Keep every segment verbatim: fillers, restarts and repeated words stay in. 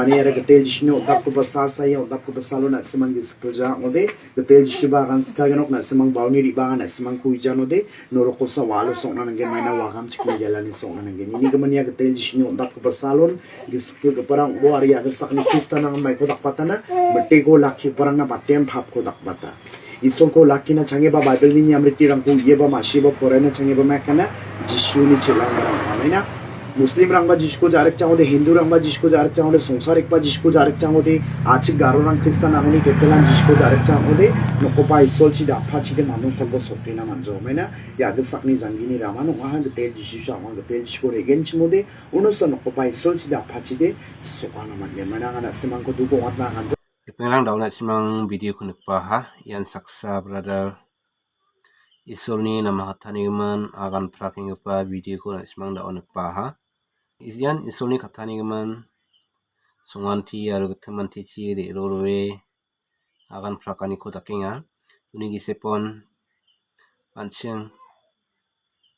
Ani ara Gitel Jisuni on·dakgipa sa, sa ia on·dakgipa salo na·simang gisik gilja ong·ode, Gitel Jisuba agan sikagenok na·simang baoni riba agan na·simangko uijanode, norokosa walo sokna nanggen maina wagam chikna gelani sokna nanggen. Ini gimin ia Gitel Jisuni on·dakgipa salon, gisik gilgiparang bo ari agisakni Kristanang maiko dakbatana, miteko lakkiparangna baten papko dakbata. Isolko lakkina changeba Baibelni niamritirangko uieba ma·siba poraiana changeba maikana Jisuni chelangbarang ong·a maina. Muslimrangba Jisuko ja·rikchangode, Hindurangba Jisuko ja·rikchangode, songsarikba Jisuko ja·rikchangode, a·chik Garorang Kristan aguni ketelan Jisuko ja·rikchangode, nokoba Isolchi da·pachide manung salba sotena man·jo maina. Ia gisakni janggini raman ong·aha Gitel Jisu ong·a, Gitel Jisuko regenchimode, unosa nokoba Isolchi da·pachide so·ana man·gen maina anga na·simangko duko ong·atna aganjo. Ripengrang da·o na·simang video-ko nikbaha. Ian saksa brother Isolni namakatanigimin agan prakenggipa video-ko na·simang da·o nikbaha. Ian Isolni katanigimin songanti aro gitimantichi re·roroe agan prakaniko dakenga. Uni gisepon an·ching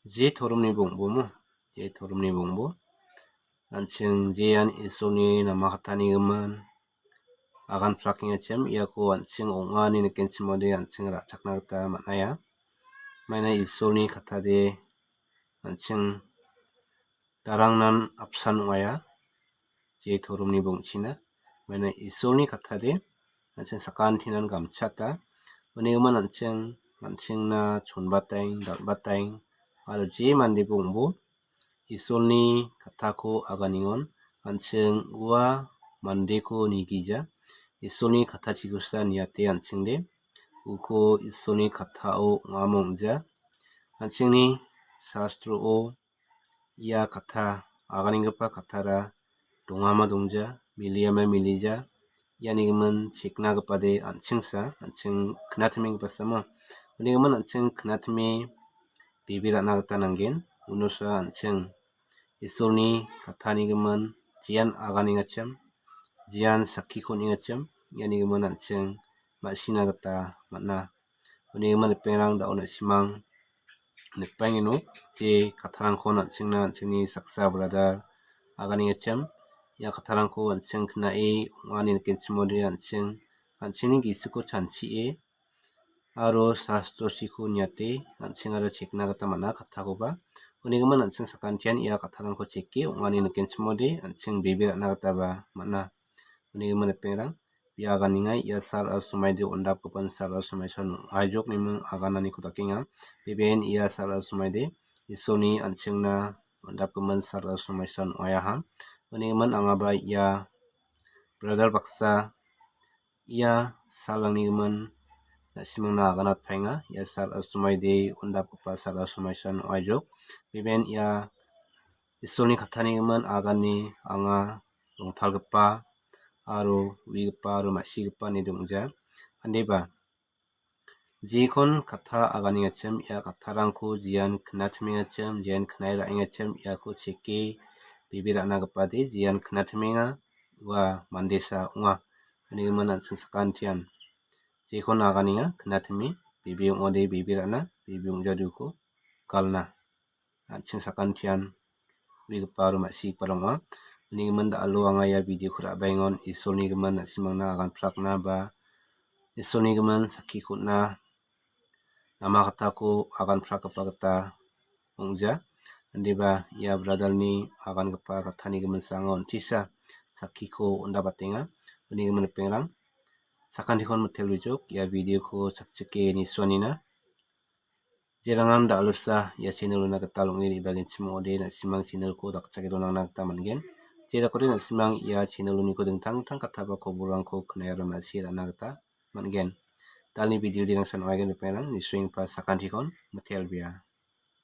je toromni bongbomo, je toromni bongbo. An·ching jean Isolni namakatanigimin agan prakengachim iako an·ching ong·a ine nikenchimode an·ching ra·chakna gita man·aia. Maina Isolni kattade an·ching darangnan apsan ong·aia, je toromni bongchina. Maina Isolni kattade an·ching sakantinan gamchata. Unigimin an·ching, an·chingna chonbateng, dal·bateng, aro je mandeba ong·bo, Isolni kattako aganengon, an·ching ua mandeko nigija, Isolni kattachikosa niate an·chingde, uko Isolni kattao ong·amo ong·ja. An·chingni sastro-o ia katta, aganenggipa kattara dongama dongja, miliama milija, ianigimin cheknagipade an·chingsa, an·ching knatime gipasamo. Unigimin an·ching knatime bebe ra·na gita nanggen. Unosa an·ching Isolni kattanigimin jean aganengachim, jean sakkiko on·engachim, ianigimin an·ching ma·sina gita man·a. Unigimin ripengrang da·o na·simang nikbaengeno je kattarangko an·chingna an·chingni saksa brother aganengachim, ia kattarangko an·ching knae ong·a ine nikenchimode an·ching, an·chingni gisiko chanchie aro sastrosiko niate an·chingara chekna gita man·a kattakoba. Unigimin an·ching sakantian ia kattarangko cheke ong·a ine nikenchimode an·ching bebe ra·na gitaba man·a. Unigimin ripengrang, bia aganenga ia sal aro somaide on·dapgipan sal aro somaisan ong·aijok neming agananiko dakenga. Beben ia sal aro somaide Isolni an·chingna on·dapgimin sal aro somaisan ong·aiaha. Unigimin angaba ia brother baksa ia salrangni gimin na·simangna aganatpaenga. Ia sal aro somaide on·dapgipa sal aro somaisan ong·aijok. Beben ia Isolni kattani gimin agane anga rongtalgipa aro uigipa aro ma·sigipa ine dongja. Andeba jekon katta aganengachim, ia kattarangko jean knatmengachim, jean knae ra·engachim, iako cheke bebe ra·nagipade jean knatmenga, ua mandesa ong·a. Unigimin an·ching sakantian jekon aganenga, knatme bebe ong·ode bebe ra·na, bebe ong·jaduko galna. An·ching sakantian uigipa aro ma·sigipa ong·a. Unigimin da·alo anga ia video-ko ra·baengon Isolni gimin na·simangna agan prakna ba Isolni gimin sakki kon·na nama kattako agan prakgipa gita ong·ja. Andeba ia brother-ni agangipa kattani giminsa anga on·tisa sakkiko on·dabatenga. Unigimin ripengrang, sakantikon mitelbejok ia video-ko chakchike nisuanina. Jerangan da·alosa ia channel-ona gital ong·e re·bagenchim ong·ode, na·simang channel-ko dakchake donangna gita man·gen. Jerakode na·simang ia channel-oniko dingtang dingtang kattaba koborrangko knae aro ma·sie ra·na gita man·gen. Dalni video-de nangsan ong·aigen ripengrang, nisuenggipa sakantikon mitelbea.